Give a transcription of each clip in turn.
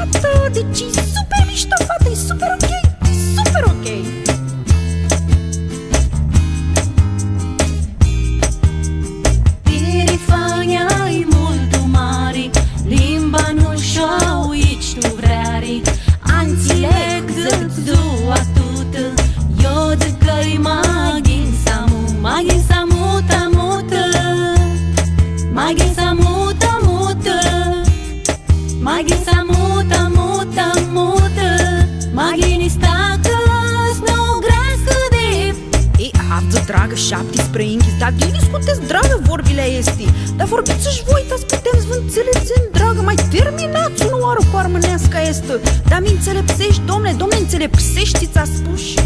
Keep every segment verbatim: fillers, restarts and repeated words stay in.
Deci, e super mișto, fata, e super ok, e super ok. Pirifania e multu mari, limba nu sh-u au ici tu vreari. Antsili dzãc dzua tutã, io dzãc cã-i maghinj s-amu, maghinj s-amu ta mutã, maghinj s-amu ta mutã. Maghinj s-amu ta mutã, mutã, maghinj s-tacă s-nu greascã dip. E, avdzã dragã shaptisprãyinghits, da ghini s-cutets dragã vorbili aesti. Da vorbits shi voi, ta s-putem s-vã ntselepsem, dragã, ma terminats unã oarã cu armãneasca aestã. Da mi ntselepseshti, domne, domne, ntselepseshti, tsi-ts-aspush.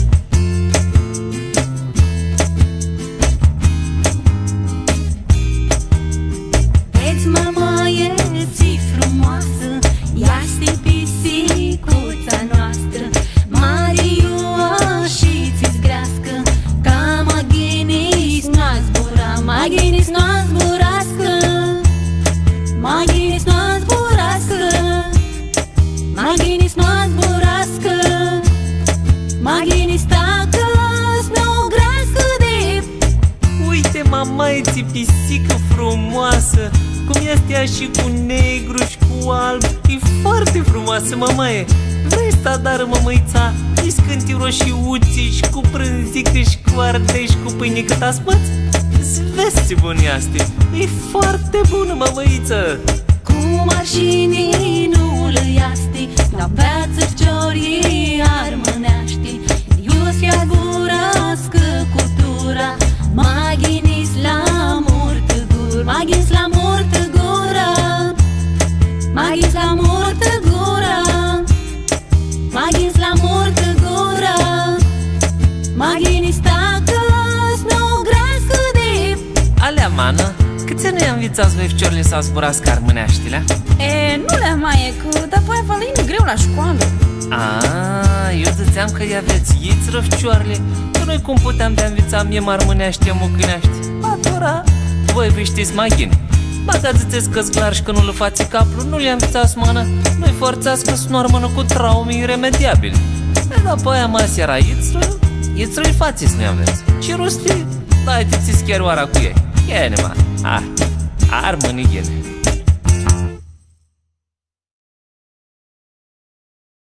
Vedz, mamaie, tsi frumoasã, easti pisicutsa noastrã. Mari iu ashi tsi s-greascã, ca maghinj s-nu zburã, maghinj s-nu zburascã, maghinj s-nu zburascã. Maghinj s-nu zburascã, maghinj s-tacă s-nu greascã dip. Uite, mamaie, tsi pisicã frumoasã, cum easti ashi cu negru shi cu alb. E foarte frumoasã, mamaie. Vrei s-ts-adar, mãmãitsa, niscãnti roshiutsã shi cu brãndzicã shi cu ardei shi cu pãini cãt asmãts? S-vedz tsi bunã easti. E foarte bunã, mãmãitsa. Cum arshini nu lã easti, s-nveatsã ficiorlji armãneashti. Iu s-lja gura s-cãturã, maghinj s-lja murtã gura, maghinj s-lja murtã gura, maghinj s-lja murtã gura. Maghinj s-lja murtã gura, maghinj s-tacă s-nu greascã dip. Alea, manã, cãtse nu lj-anvitsats voi ficiorlji s-zburascã armãneashti, lea? E, nu lea, maie, cã dapoaia va lã yinã greu la shcoalã. A, eu dzãtseam cã lj-avets yitsrã ficiorlji, cã noi cum puteam di anvitsam ema armãneashti, ema mucãneashti? Atora, voi vi shtits ma ghini. Bacã dzãtsets cã-s glar shi cã nu lã fatsi caplu, nu lj-anvitsats, manã, nu-lj fortsats, cã s-nu armãnã cu traumi iremediabili. E, dapoaia ma s-eara yitsrã, yitsrã lj-fatsi s-nu lj-anvets. Cirusti, dai ti tsi s-cheri oara cu elj. Ghini, ma, a, armãni ghini.